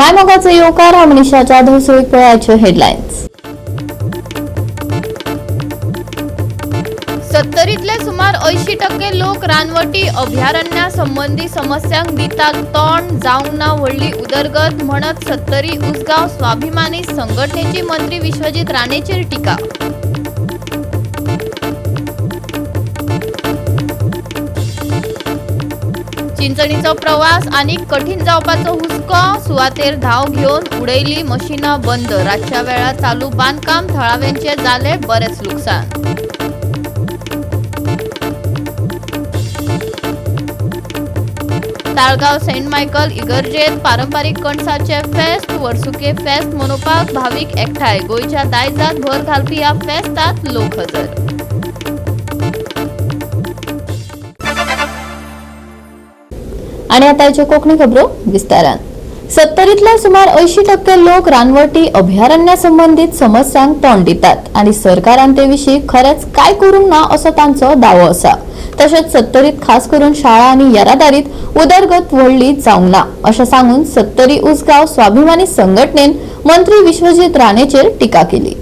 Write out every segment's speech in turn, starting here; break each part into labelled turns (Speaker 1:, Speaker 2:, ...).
Speaker 1: माय मोगाचो येवकार. हांव मनीषा जाधव. सुळीक पळयाच्यो हेडलायन्स. सत्तरीतले सुमार 80% लोक रानवटी अभयारण्या संबंदी समस्यांक दितात तोंड. जावंक ना व्हडली उदरगत म्हणत सत्तरी उसगांव स्वाभिमानी संघटनेची मंत्री विश्वजीत राणेचेर टिका. चिंचणीचो प्रवास आनी कठीण जावपाचो हुस्को. सुवातेर धांव घेवन उडयली मशिनां बंद. रातच्या वेळार चालू बांदकाम. थळाव्यांचे जाले बरेच लुकसाण. ताळगांव सेंट मायकल इगर्जेत पारंपारीक कणसाचे फेस्त. वर्सुके फेस्त मनोवपाक भावीक एकठांय. गोंयच्या दायजात भर घालपी ह्या फेस्तात लोक हजर. आणि आतांच्यो कोंकणी खबरो विस्तारान. सत्तरीतले सुमार 80% लोक रानवटी अभयारण्या संबंदीत समस्यांक तोंड दितात आनी सरकारान ते विशीं खरेंच कांय करूंक ना असो तांचो दावो आसा. तशेंच सत्तरीत खास करून शाळा आनी येरादारीत उदरगत व्हडली जावंक ना अशें सांगून सत्तरी उसगांव स्वाभिमानी संघटनेन मंत्री विश्वजीत राणेचेर टिका केली.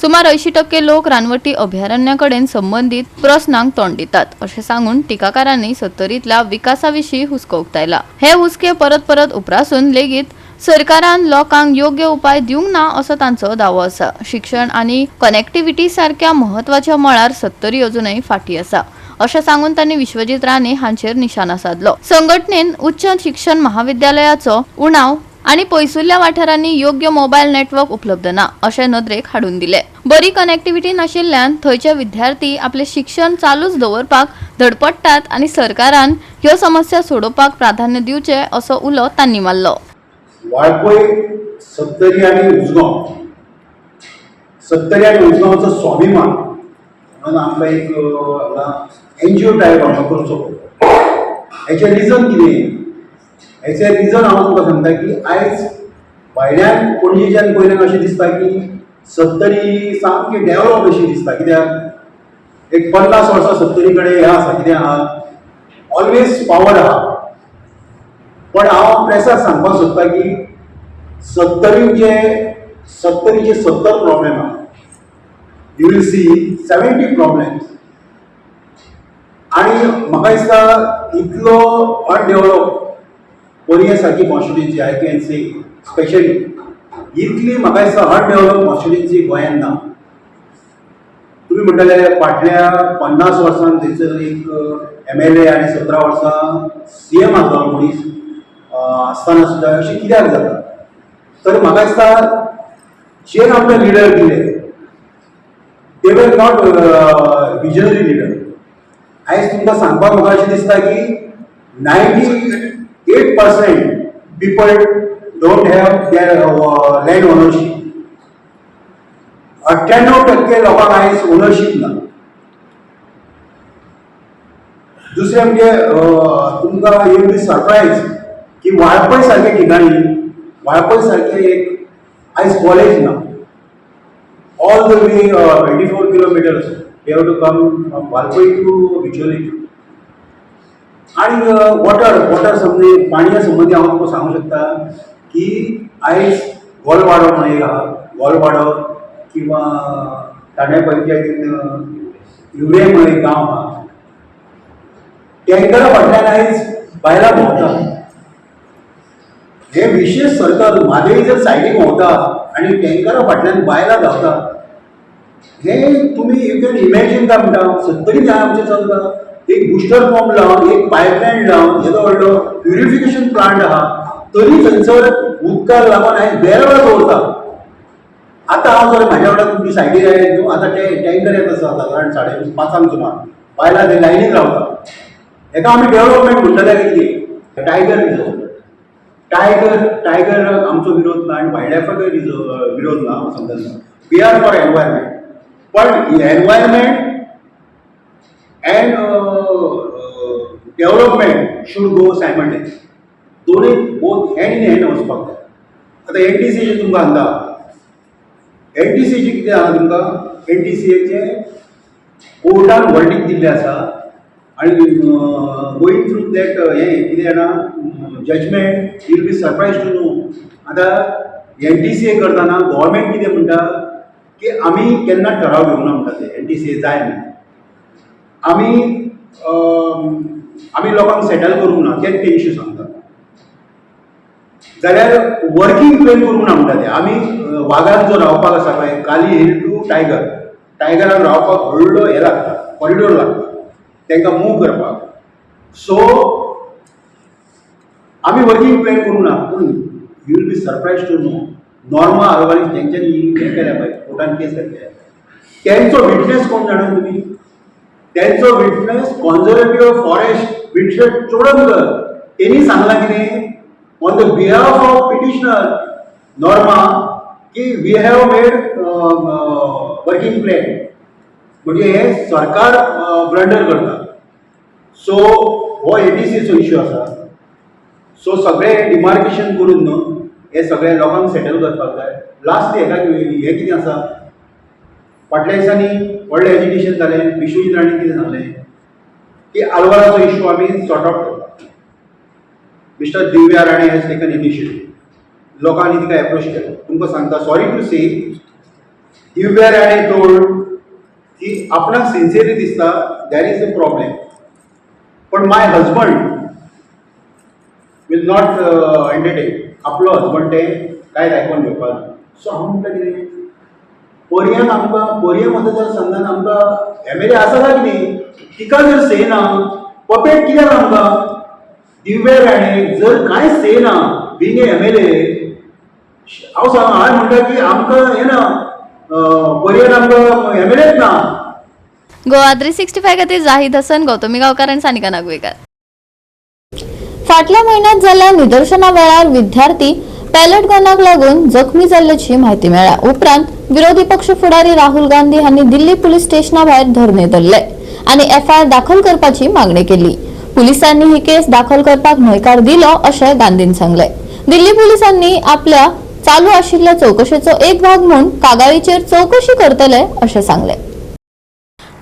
Speaker 1: सुमार 80% लोक रानवटी अभयारण्याकडेन संबंदीत प्रस्नांक तोंड दितात अशें सांगून टिकाकारांनी सत्तरीतल्या विकासा विशीं हुस्को उक्तायला. हे हुस्के परत परत उप्रासून लेगीत सरकारान लोकांक योग्य उपाय दिवंक ना असो तांचो दावो आसा. शिक्षण आनी कनेक्टिव्हिटी सारक्या म्हत्वाच्या मळार सत्तरी अजुनय फाटीं आसा अशें सांगून तांणी विश्वजीत राणे हांचेर निशाणा सादलो. संघटनेन उच्च शिक्षण महाविद्यालयाचो उणाव आनी पयसुल्ल्या वाठारांनी योग्य मोबायल नेटवर्क उपलब्ध ना अशें नदरेक हाडून दिले. बरी कनेक्टिव्हिटी नाशिल्ल्यान थंयचे विद्यार्थी आपले शिक्षण चालूच दवरपाक धडपडटात आनी सरकारान ह्यो समस्या सोडोवपाक प्राधान्य दिवचें असो उलो तांणी मारलो.
Speaker 2: वाळपय, सत्तरी आनी उजगांव, सत्तरी आनी उजगांवचो स्वाभिमान म्हणून आमकां एक एनजीओ टायप हांगा करचो पडलो. हेचें रिजन कितें? हेचें रिजन हांव तुमकां सांगता की आयज भायल्यान, पणजेच्यान पयल्यान अशें दिसता की सत्तरी सामकी डेवलप अशी दिसता, कित्याक एक 50 वर्सां सत्तरी कडेन हें आसा, कितें आहा, ऑलवेज पावर आहा. पण हांव प्रेसाक सांगपाक सोदता की सत्तरीचे 70 प्रॉब्लेम आहा, you will see 70 problems. आणि म्हाका दिसता इतलो अनडेवलप पर्ये सारकी constituency, I can say specially, इतली म्हाका दिसता अनडेवलप कॉन्स्टिट्युएन्सी गोंयांत ना. तुमी म्हणटले फाटल्या 50 वर्सांत थंयसर एक एमएलए आनी 17 वर्सां सीएम आसलो मनीस आसतना सुद्दां अशें कित्याक जाता? तर म्हाका दिसता जे आमकां लिडर दिले, they were not visionary leader. आयज तुमकां सांगपाक म्हाका अशें दिसता की 98% people don't have their land ownership. 98% लोकांक आयज ओनरशीप ना. दुसरें म्हणजे तुमकां you be surprise की वाळपय सारक्या ठिकाणी, वाळपय सारकें एक आयज कॉलेज ना. All the way 24 kilometers they have to come from Valpoi to Bicholim. आणि वॉटर संबंदी, पाणया संबंदी हांव तुमकां सांगूंक शकता की आयज गोलवाडो म्हणून एक आहा, गोलवाडो किंवा ठाणे पंचायतीन युरे म्हणून एक गांव आहा, टँकरा फाटल्यान आयज बायलां भोंवता. हे विशेष सर्कल म्हादय जर सायडीक भोंवता आनी टँकरा फाटल्यान बायलां धांवता, हे तुमी you can imagine. काय म्हणटा, सत्तरी आमचें चलता, एक बुस्टर पंप लावन, एक पायपलायन लावन, येदो व्हडलो प्युरिफिकेशन प्लांट आहा, तरी थंयसर उदकाक लागून आयज बॅरल दवरता. आतां हांव जर म्हाज्या वांगडा तुमची सायडीर आयले न्हू, आतां ते टँकर येत आसा सादारण 5:30 सुमार, बायलां ते लायनीन रावता. हेका आमी डेवलपमेंट म्हणटले कितें? टायगर रिजर्व, टायगर आमचो विरोध ना आनी वायल्ड लायफाकय विरोध ना. हांव समजता, we are for environment, पण environment and development should go simultaneous. दोन्ही बोथ हँड इन हँड वचपाक जाय. आतां एनटीसीएचें तुमकां सांगता, एनटीसीएचें कितें आहा तुमकां, एनटीसीएचें कोर्टान वर्डीक दिल्लें आसा. आनी गोईंग थ्रू that हें कितें जाणा judgement, you'll be surprise to know. आतां एन टी सी ए करतना गोवोरमेंट कितें म्हणटा की आमी केन्ना ठराव घेवंक ना म्हणटा ते एन टी सी ए जाय म्हणून. आमी लोकांक सेटल करूंक ना, तेच ते इश्यू सांगता. जाल्यार वर्कींग प्लॅन करूंक ना म्हणटा ते. आमी वागान जो रावपाक आसा पळय, काली हिल टू टायगर, टायगराक रावपाक व्हडलो हें लागता, कॉरिडोर लागता तांकां मूव करपाक. सो आमी वर्कींग प्लॅन करूंक ना. पूण you will be surprise to know, Norma Alvares जेंच्यांनी हें केल्या पळय, कोर्टान केस घातल्या, तेंचो विटनेस कोण जाणा तुमी? तेंचो witness conservator of forest witness Chodankar. तेणी सांगलां कितें on the behalf of petitioner Norma की we have made working plan. म्हणजे हे सरकार ब्लंडर करता. सो हो एनटीसीचो इश्यू आसा. सो सगळे डिमार्केशन करून न्हू हे सगळे लोकांक सेटल करपाक जाय. लास्ट हेका हें कितें आसा, फाटल्या दिसांनी व्हडलें एजिटेशन जालें. विश्वजीत राणे कितें सांगलें की आलवाराचो इश्यू आमी सॉर्ट आवट करता. Mister Divya Rane has taken initiative. लोकांनी तिका एप्रोच केलो. तुमकां सांगता, sorry to say, Divya Rane told की आपणाक सिन्सियरली दिसता there is a problem, पण my husband will not entertain. आपलो हजबंड ते कांयच आयकोन घेवपाक ना. सो हांव म्हणटा कितें, पर्यान आमकां पर्ये मतदारसंघान आमकां एम एल ए आसा काय कितें? तिका जर से ना, पपेट कित्याक आमकां? दिव्या राणे जर कांयच से ना, बींग एम एल ए, हांव सांग, हांवें म्हणटा की आमकां हें ना, पर्यान आमकां एम एल एच ना.
Speaker 1: गोवा 365 खातीर जाहीद हसन, गौतमी गांवकार आनी सानिका नागवेकर. फाटल्या म्हयन्यात जाल्ल्या निदर्शना वेळार विद्यार्थी पॅलेट गनाक लागून जखमी जाल्ल्याची म्हायती मेळ्ळ्या उपरांत विरोधी पक्ष फुडारी राहुल गांधी हांणी दिल्ली पुलीस स्टेशना भायर धरणे धरले आनी एफआयआर दाखल करपाची मागणी केली. पुलिसांनी ही केस दाखल करपाक न्हयकार दिलो अशें गांधीन सांगले. दिल्ली पुलिसांनी आपल्या चालू आशिल्ल्या चवकशेचो एक भाग म्हूण कागाळीचेर चवकशी करतले अशें सांगले.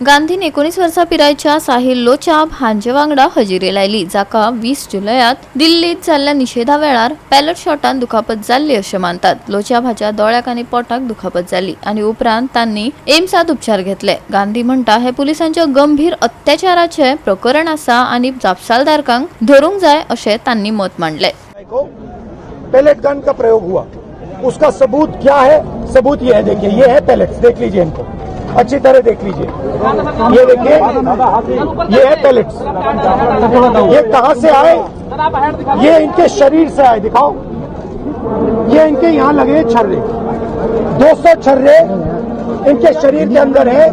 Speaker 1: गांधीन 19 वर्सां पिरायेच्या साहिल लोचाब हांचे वांगडा हजेरी लायली, जाका 20 जुलयात दिल्लीत जाल्ल्या निशेधा वेळार पॅलट शॉटान दुखापत जाल्ली अशें मानतात. लोचाब हाच्या दोळ्याक आनी पोटाक दुखापत जाली आनी उपरांत तांणी एम्सात उपचार घेतले. गांधी म्हणटा, हे पुलिसांच्या गंभीर अत्याचाराचे प्रकरण आसा आनी जापसालदारकांक धरूंक जाय अशें तांणी मत मांडले.
Speaker 3: को पेलेट गन का प्रयोग हुआ, उसका सबूत क्या है? सबूत ये है, देखिए, ये है पेलेट्स. देख लीजिए इनको, अच्छी तरह देख लीजिए. ये देखिए, ये है पेलेट्स. ये कहां से आए? ये इनके शरीर से आए. दिखाओ. ये इनके यहां लगे हैं छर्रे. 200 छर्रे इनके शरीर के अंदर है.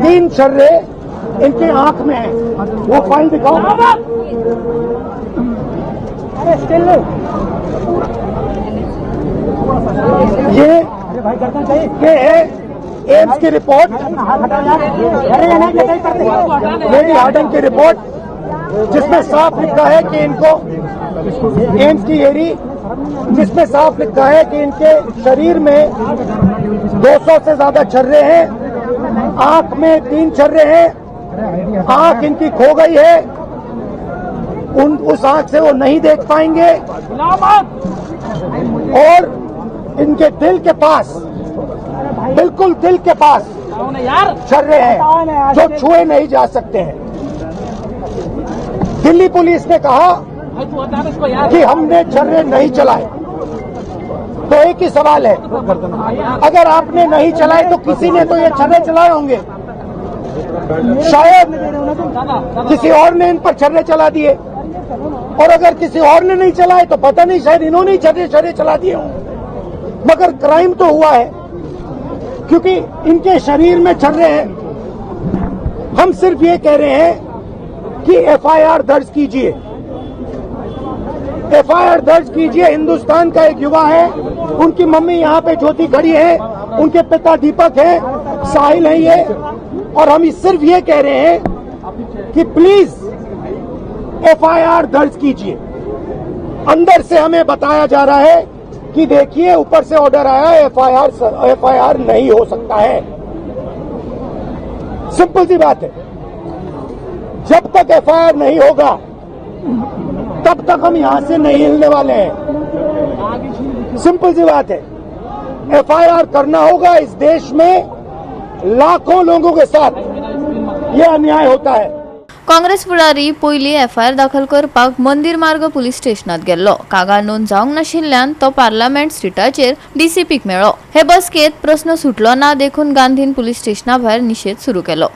Speaker 3: तीन छर्रे इनके आंख में है. वो फाइल दिखाओ. अरे स्टिल. ये है एम्स की रिपोर्ट, लेडी हार्डिंग की रिपोर्ट, जिसमें साफ लिखा है कि इनको एम्स की एरी, जिसमें साफ लिखा है कि इनके शरीर में 200 से ज्यादा छर्रे हैं, आंख में तीन छर्रे हैं, आंख इनकी खो गई है, उन उस आंख से वो नहीं देख पाएंगे और इनके दिल के पास, बिल्कुल दिल के पास छर्रे हैं जो छुए नहीं जा सकते हैं. दिल्ली पुलिस ने कहा कि हमने छर्रे नहीं चलाए. तो एक ही सवाल है, अगर आपने नहीं चलाए तो किसी ने तो ये छर्रे चलाए होंगे. शायद किसी और ने इन पर छर्रे चला दिए और अगर किसी और ने नहीं चलाए तो पता नहीं, शायद इन्होंने ही छर्रे छर्रे चला दिए हों. मगर क्राइम तो हुआ है, क्योंकि इनके शरीर में छर्रे हैं. हम सिर्फ ये कह रहे हैं कि एफआईआर दर्ज कीजिए, एफआईआर दर्ज कीजिए. हिंदुस्तान का एक युवा है. उनकी मम्मी यहाँ पे ज्योति खड़ी है, उनके पिता दीपक है, साहिल है ये. और हम सिर्फ ये कह रहे हैं कि प्लीज एफआईआर दर्ज कीजिए. अंदर से हमें बताया जा रहा है कि देखिए, ऊपर से ऑर्डर आया है, एफआईआर एफआईआर नहीं हो सकता है. सिंपल सी बात है. जब तक एफआईआर नहीं होगा तब तक हम यहां से नहीं हिलने वाले हैं। सिंपल सी बात है, एफआईआर करना होगा। इस देश में लाखों लोगों के साथ यह अन्याय होता है।
Speaker 1: काँग्रेस फुडारी पयली एफआयआर दाखल करपाक मंदीर मार्ग पुलीस स्टेशनात गेल्लो. कागाळ नोंद जावंक नाशिल्ल्यान तो पार्लामेंट स्ट्रिटाचेर डीसीपीक मेळ्ळो. हे बसकेत प्रस्न सुटलो ना देखून गांधीन पुलीस स्टेशना भायर निशेध सुरू केलो.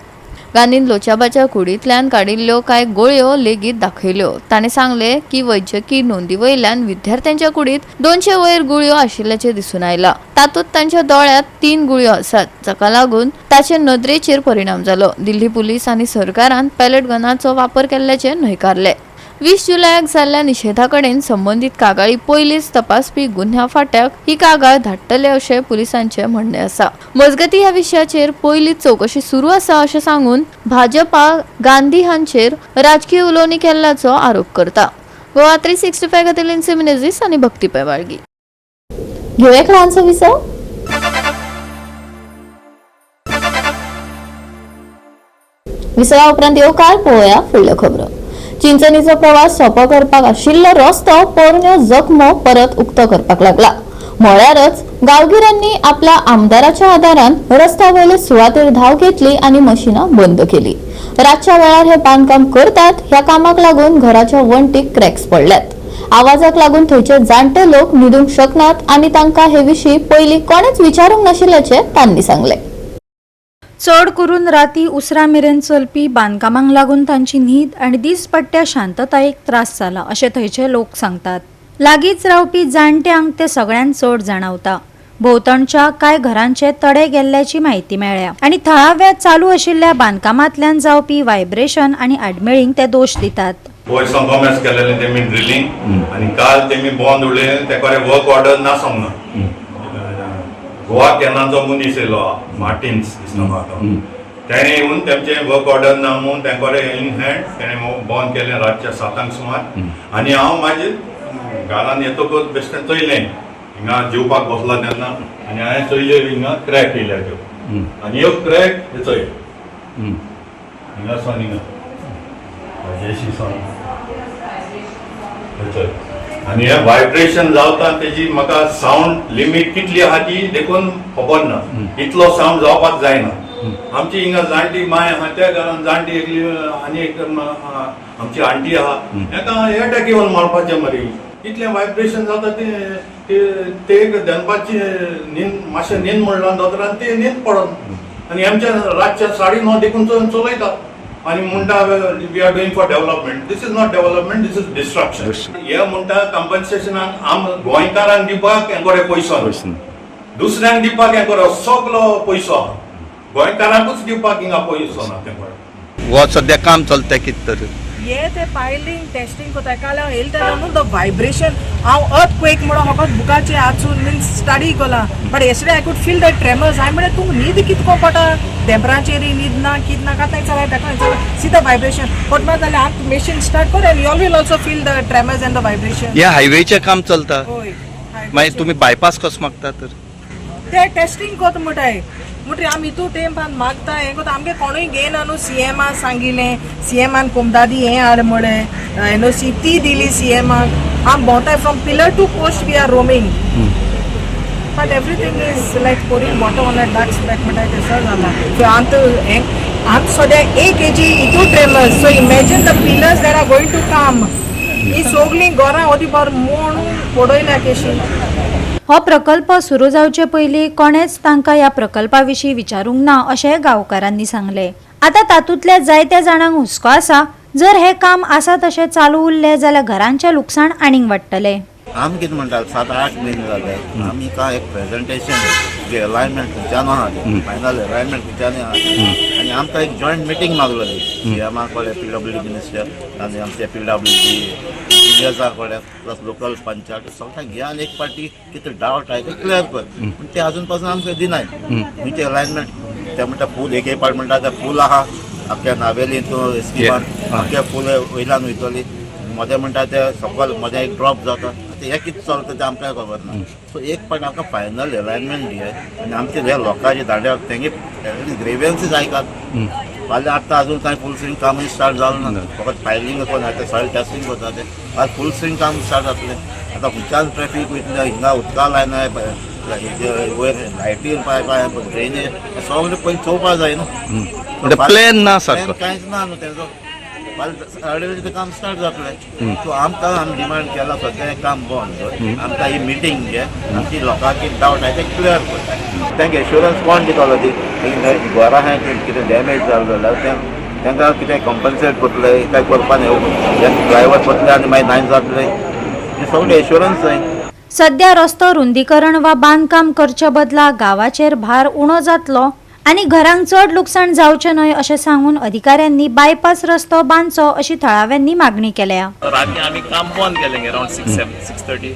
Speaker 1: गांधीन लोचाबाच्या कुडींतल्यान काडिल्ल्यो कांय गोळयो लेगीत दाखयल्यो. ताणें सांगलें की वैजकी नोंदी वयल्यान विद्यार्थ्यांच्या कुडींत 200 वयर गुळयो आशिल्ल्याचें दिसून आयलां. तातूंत तांच्या दोळ्यांत 3 गुळयो आसात, जाका लागून ताचे नदरेचेर परिणाम जालो. दिल्ली पुलीस आनी सरकारान पॅलेट गनाचो वापर केल्ल्याचें न्हयकारलें. 20 जुलयाक जाल्ल्या निशेधा कडेन संबंदीत कागाळी पयलींच तपासपी गुन्यांव फांट्याक ही कागाळ धाडटले अशें पुलिसांचें म्हणणें आसा. मजगतीं, ह्या विशयाचेर पयलींच चवकशी सुरू आसा अशें सांगून भाजपा गांधी हांचेर राजकीय उलोवणी केल्ल्याचो आरोप करता. गोवा 365 खातीर लिन्सी मिनेझीस आनी भक्ती पै बाळगी. घेवया एक ल्हानसो विसव. विसवा उपरांत येवकार. पळोवया फुडल्यो खबरो. चिंचणीचो प्रवास सोंपो करपाक आशिल्लो रस्तो पोरण्यो जखमो परत उक्तो करपाक लागला. म्हळ्यारच गांवगिऱ्यांनी आपल्या आमदाराच्या आदारान रस्त्या वयले सुवातेर धांव घेतली आनी मशिनां बंद केली. रातच्या वेळार हे बांदकाम करतात. ह्या कामाक लागून घराच्या वण्टीक क्रॅक्स पडल्यात. आवाजाक लागून थंयचे जाणटे लोक न्हिदूंक शकनात आनी तांकां हे विशीं पयलीं कोणेच विचारूंक नाशिल्ल्याचें तांणी सांगलें.
Speaker 4: चड करून राती उसरां मेरेन चलपी बांदकामांक लागून तांची न्हीद आनी दीसपट्ट्या शांततायेक त्रास जाला अशें थंयचे लोक सांगतात. लागींच रावपी जाणट्यांक ते सगळ्यांत चड जाणवता. भोंवतणच्या कांय घरांचे तडे गेल्ल्याची म्हायती मेळ्ळ्या आनी थळाव्या चालू आशिल्ल्या बांदकामांतल्यान जावपी व्हायब्रेशन आनी आडमेळींक ते दोश दितात.
Speaker 5: पयर सावन कॉमेस केलेलें तेमी ड्रिलींग आनी काल तेमी बॉन्ड उडयलें. तेका वर्क ऑर्डर ना समना. गोवा कॅनाचो मनीस येयलो, मार्टिन्स दिसता म्हाका. तेणें येवन तेमचें वर्क ऑर्डर ना म्हणून तेंकोडे इन हँड तेणें बॉन्ड केलें रातच्या 7 सुमार. आनी हांव मागीर घरान येतकच बेश्टें चोयलें, हिंगा जेवपाक बसला तेन्ना आनी हांवें चोयल्यो, हिंगा क्रॅक येयल्या त्यो आनी ह्यो क्रॅक हे चोय, हिंगा सावन हिंगा हेशी सावन हे चोय. आनी हे व्हायब्रेशन जावता तेजी म्हाका सावंड लिमीट कितली आहा ती देखून खबर ना. इतलो सावंड जावपाक जायना. आमची हिंगा जाणटी माय आहा, त्या घरान जाणटी एकली आनी एक आमची आंटी आहा, हेका एटॅक येवन मरपाचें मरे. इतलें व्हायब्रेशन जाता ते ते एक दनपारची न्हीद मातशें न्हीद म्हणलां दोतोरान, ते न्हीद पडोन आनी आमच्या रातच्या 9:30 देखून चलयता आनी म्हणटा, "We are doing for development." This is not development, this is destruction. हे म्हणटा कंपन्सेशनाक आम गोंयकारांक दिवपाक हेंकोडे पयसो ना, दुसऱ्यांक दिवपाक हेंकोडे सगलो पयसो आहा, गोंयकारांकूच दिवपाक हिंगा पयसो ना तेंकोडे.
Speaker 6: हो सध्या काम चलता कितें तर?
Speaker 7: हे ते पायलिंग टेस्टिंग कोताय. काल हांव येयलें तेन्ना न्हू the vibration, हांव अर्थ क्वेक म्हणून फकत बुकाचे आचून मिन्स स्टडी केला, but yesterday I could feel that tremors. हांवें म्हणलें, तूं न्हीद कितको पडटा, देंपराचेर न्हीद ना, कित ना. काय तांकां ताका विचारलें, सी the vibration पडना जाल्यार आतां मेशीन स्टार्ट कर and you all will also feel the tremors and the vibration.
Speaker 6: ह्या हायवेचें काम चलता?
Speaker 7: हय.
Speaker 6: मागीर तुमी बायपास कसो मागता तर?
Speaker 7: ते टेस्टिंग कोत म्हणटाय म्हणटरी आमी हितू तेंपान मागता हें कोता. आमगे कोणूय घेयना न्हू. सीएमान सांगिलें, सीएमान कोमदादी हें हाड म्हळें, एनओसी ती दिली सीएमाक. आम भोंवताय, from pillar to post we are roaming, but everything is like pouring water on a duck's back म्हणटाय तसो जाला. सो आमकां हें आमकां सद्या एक हेजी हितू tremors, so imagine the pillars that are going to come. ही सगळीं घरां ओदी बर मोडून पडयल्या केशी.
Speaker 4: हो प्रकल्प सुरू जावचे पयलीं कोणेच तांकां ह्या प्रकल्पा विशीं विचारूंक ना अशें गांवकारांनी सांगलें. आतां तातूंतल्या जायत्या जाणांक हुस्को आसा, जर हें काम आसा तशें चालू उरलें जाल्यार घरांचें लुकसाण आनीक वाडटलें.
Speaker 8: आमी कितें म्हणटा, 7-8 म्हयने जाले, आमी काय एक प्रेझेंटेशन जे अलायनमेंट खंयच्यान आहा तें फायनल अलायनमेंट खंयच्यान आहा तें. आनी आमकां एक जॉयंट मिटींग मागलेली सीएमा कडेन, पीडब्ल्यूडी मिनिस्टर आनी आमचे पीडब्ल्यूडी इंजिनियर्सा कडेन, प्लस लोकल पंचायत सगळ्यांक घे आनी एक पार्टी कितें डावट आहा ते क्लियर कर पूण ते अजून पासून आमकां दिनाय खंयचे अलायनमेंट. ते म्हणटा फूल, एक एक पार्ट म्हणटा ते फूल आहा, आख्या नावेली तूं स्किमान आख्या फूल वयल्यान वयतली. मदें म्हणटा ते सकल मदें एक ड्रॉप जाता. आतां हें कितें चलता तें आमकां खबर ना. सो एक पाट आमकां फायनल अलायनमेंट दियाय आनी आमचे हे लोकांचे दांड्यार तेंगे ग्रेवियन्सीस आयकात. फाल्यां आतां अजून कांय फूल स्विंग कामूय स्टार्ट जालें ना, फकत फायलींग कोण आतां सॉयल टेस्टिंग करता ते फाल्यां फूल स्विंग काम स्टार्ट जातलें. आतां खंयच्यान ट्रॅफीक वयतलें, हिंगा उदका लायन वयर लायटी पायप ड्रेनेज सगळें पयलीं चोवपा जाय न्हू.
Speaker 6: म्हणजे प्लॅन ना सारको.
Speaker 8: कांयच ना न्हू तेजो. फाल्यां अर्डे काम स्टार्ट जातलें. सो आमकां आमी डिमांड केला सद्या हें काम बंद कर, आमकां ही मिटींग घे, आमची लोकांची डावट आहा ते क्लियर कर. तांकां एश्युरन्स कोण दितलो? ती घरां आहाय कितें डॅमेज जालें जाल्यार तांकां कितें कंपन्सेट करतले काय करपा न्हय, ड्रायवर पतले आनी मागीर नाय जातले, हें सगळें एश्युरन्स जाय.
Speaker 4: सध्या रस्तो रुंदीकरण वा बांदकाम करचे बदला गांवाचेर भार उणो जातलो आनी घरांक चड लुकसाण जावचें न्हय अशें सांगून अधिकाऱ्यांनी बायपास रस्तो बांदचो अशी थळाव्यांनी मागणी केल्या.
Speaker 9: राती आमी काम बंद केलें अरावंड 6 7 6:30.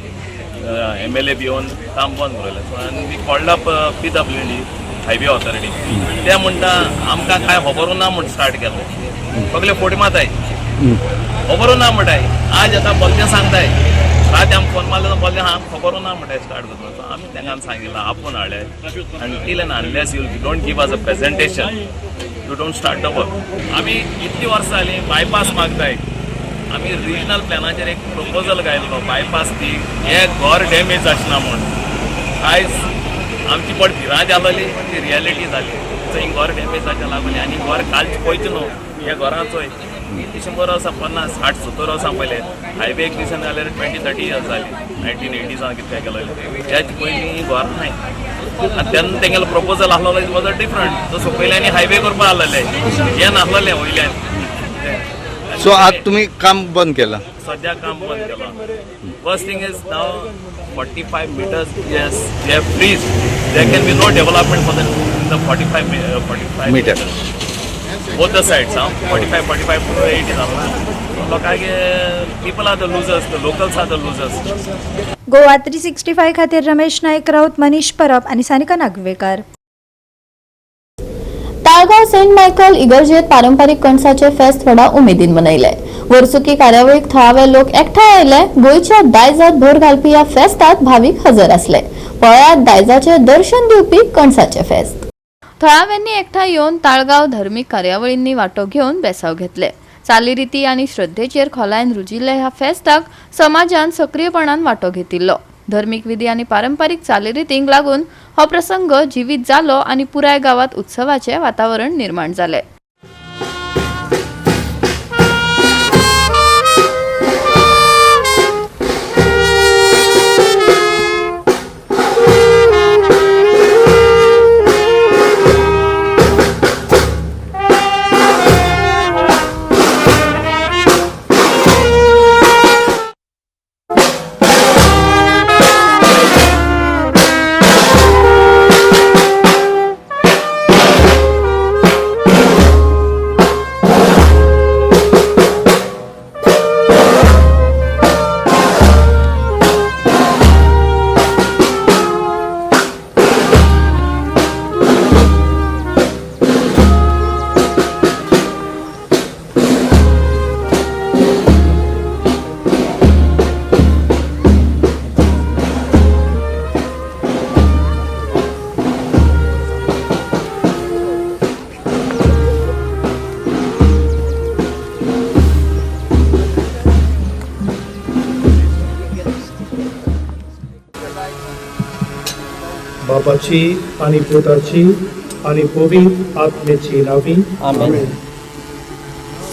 Speaker 9: एमएलए बी येवन काम बंद करयलें. सो आनी we called up PWD highway authority. ते म्हणटा आमकां कांय खबरूं ना म्हूण स्टार्ट केलें. सगळे फोटी माताय, खबरूं ना म्हणटाय. आज आतां बोलते सांगताय, राती आमकां फोन मारलो बोलते आहा खबरूं ना म्हणटाय स्टार्ट करता. सो आमी तांकां सांगिल्लां आपोवन हाडले until and unless you don't give us a presentation, you don't start the work. आमी इतलीं वर्सां जालीं बायपास मागताय. आमी रिजनल प्लॅनाचेर एक प्रपोजल घायल्लो बायपास ती हे घर डॅमेज आसना म्हूण. आयज आमची पड भिरांत आसलेली ती रियलिटी जाली. थंय घर डॅमेज जावचें लागली आनी घर कालचें पळयचें न्हू हे घरां चोय 100 वर्सां 50 60 70 वर्सां पयलें हायवे एक दिसान जाल्यार 20 30 इयर्स जाली. 1980s कितें केलेलें त्याच पयलीं घर नाय. आनी तेन्ना तेंगेलो प्रपोजल आसलेलो it was a different. तो सकयल्यान हायवे करपा आसलेले, हें नासलेलें वयल्यान.
Speaker 6: सो आज तुमी काम बंद केलां?
Speaker 9: सद्या काम बंद केलां. First thing is now 45 meters, yes, they have freeze. There can be no development for the 45
Speaker 6: meter.
Speaker 9: Both the sides, huh? 45 45 to 80 जालो लोकांक. People are the losers, the locals are the losers.
Speaker 4: Goa 365 खातीर रमेश नायक राऊत, मनीष परब आनी Sanika Nagwekar.
Speaker 1: Taleigao Saint Michael इगर्जेत पारंपारीक कणसाचे फेस्त व्हडा उमेदीन मनयले. वर्सुकी कार्यावळीक थळावे लोक एकठांय आयले. गोंयच्या दायजात भर घालपी ह्या फेस्ताक भावीक हजर आसले. पळयात दायजाचे दर्शन दिवपी कणसाचे फेस्त. थळाव्यांनी एकठांय येवन ताळगांव धर्मीक कार्यावळींनी वांटो घेवन बेसाव घेतले. चालीरिती आनी श्रद्धेचेर खोलायेन रुजिल्ल्या ह्या फेस्ताक समाजान सक्रीयपणान वांटो घेतिल्लो. धर्मीक विधी आनी पारंपारीक चालीरितींक लागून हो प्रसंग जिवीत जालो आनी पुराय गांवात उत्सवाचें वातावरण निर्माण जालें.
Speaker 10: बापाची आणि पुताची आणि पवित्र आत्म्याची नावी.
Speaker 11: आमेन.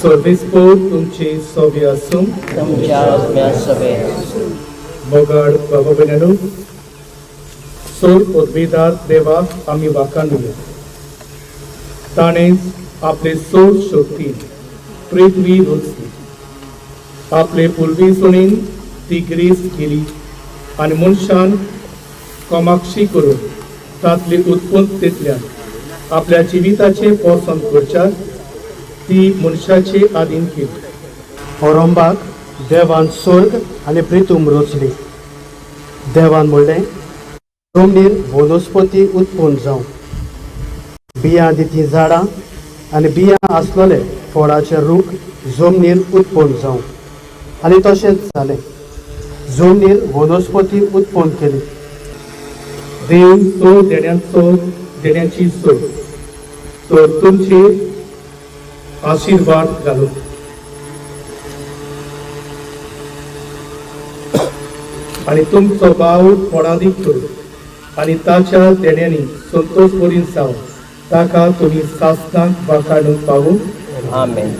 Speaker 10: सर्वेस्पोर तुमचे सवे आसूं.
Speaker 11: तुमच्या आत्म्या सवें.
Speaker 10: मोगाड बाबा भयणांनो, सोल पदवीदार देवाक आमी वाखाणुया. ताणें आपले सोल शक्तीन पृथ्वी रचली, आपले पुर्वीसणीन ती ग्रीस केली आनी मनशान कमाक्षी करून तांतली उत्पत्तींतल्यान आपल्या जिविताचें पोसण करच्याक ती मनशाचे आदीन केली.
Speaker 3: औरंबाक देवान स्वर्ग आनी प्रितूम रचली. देवान म्हणलें, जमनीर वनस्पती उत्पन्न जावं, बियां दिती झाडां आनी बियां आसलेले फळाचे रूख जमनीर उत्पन्न जावं. आनी तशेंच जालें. जमनीर वनस्पती उत्पन्न केली.
Speaker 10: देव सो देण्याचो देण्याची सोय तर तुमचेर. आशिर्वाद घालूं. आनी तुमचो भाव मोडादीक करूं आनी ताच्या देण्यांनी संतोष करीन जावं, ताका तुमी सासणाक वाखाणूंक पावूं.
Speaker 11: आमेन.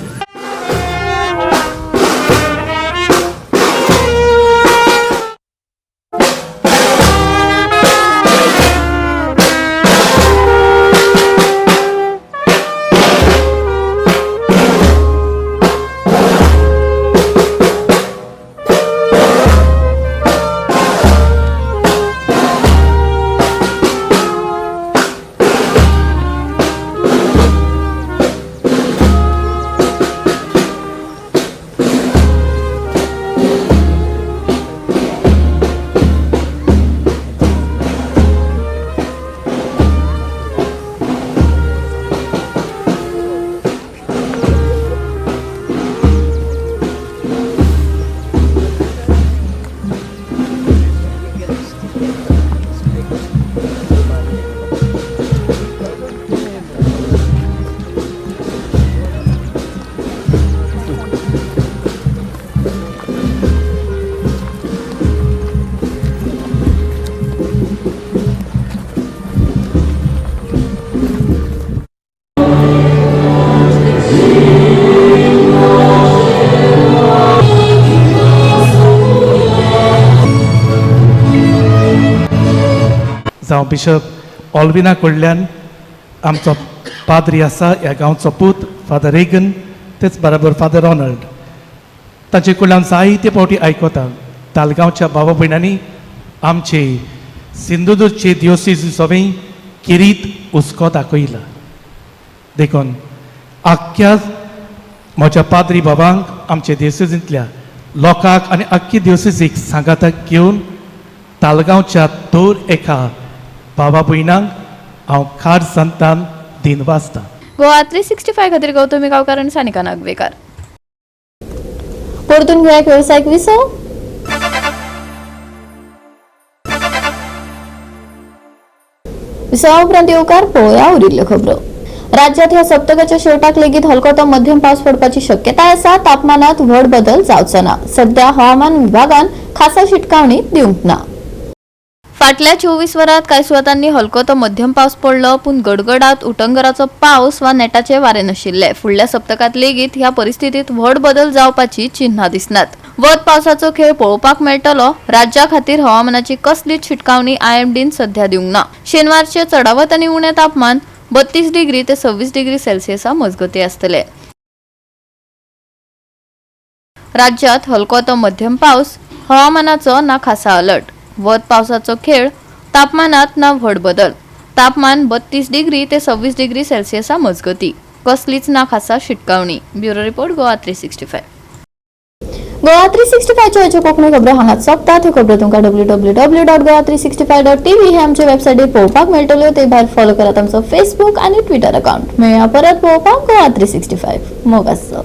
Speaker 10: जावं बिशप ऑल्विना कडल्यान आमचो पाद्री आसा, ह्या गांवचो पूत फादर रेगन, तेच बराबर फादर रोनाल्ड, तांचे कडल्यान जायते फावटी आयकता. तालगांवच्या भावा भयणांनी आमचे सिंधुदुर्गचे दियोसीस सगळीं किरीत हुस्को दाखयला. देखून आख्ख्या म्हज्या पाद्री बाबांक, आमचे दियोसींतल्या लोकांक आनी आख्खी दियोसीक सांगाताक घेवन तालगांवच्या दर एका बाबा भयणांक हांव खार संतान दिन वाचता.
Speaker 1: गोवा 365 खातीर गौतमी गांवकार आनी सानिका नागवेकार. परतून घेवया एक वेवसायीक विसव. विसवा उपरांत येवकार पळोवया उरिल्ल्यो खबरो. राज्यात ह्या सप्तकाच्या शेवटाक लेगीत हलको तो मध्यम पावस पडपाची शक्यताय आसा. तापमानात व्हड बदल जावचो ना. सध्या हवामान विभागान खासा शिटकावणी दिवंक ना. फाटल्या 24 वरांत कांय सुवातांनी हलको तो मध्यम पावस पडलो, पूण गडगडात उटंगराचो पावस वा नेटाचे वारें नाशिल्ले. फुडल्या सप्तकांत लेगीत ह्या परिस्थितीत व्हड बदल जावपाची चिन्हां दिसनात. वत पावसाचो खेळ पळोवपाक मेळटलो. राज्या खातीर हवामानाची कसलीच शिटकावणी आयएमडीन सध्या दिवंक ना. शेनवारचे चडावत आनी उणें तापमान 32 डिग्री ते 26 डिग्री सेल्सियसा मजगती आसतले. राज्यात हलको तो मध्यम पावस, हवामानाचो ना खासा अलर्ट. वत पावसाचो खेळ, तापमानात ना व्हड बदल. तापमान 32 डिग्री ते 26 डिग्री सेल्सियसा मजगती. कसलीच ना खासा शिटकावणी. Bureau report, Goa 365. Goa 365 च्यो कोंकणी खबरो हांगाच सोंपतात. ह्यो खबरो तुमकां www.goa365.tv हे आमचे वेबसायटीर पळोवपाक मेळटल्यो. ते भायर फॉलो करात आमचो फेसबूक आनी ट्विटर अकाउंट. मेळया परत पळोवपाक गोवा 365. मोग आसचो.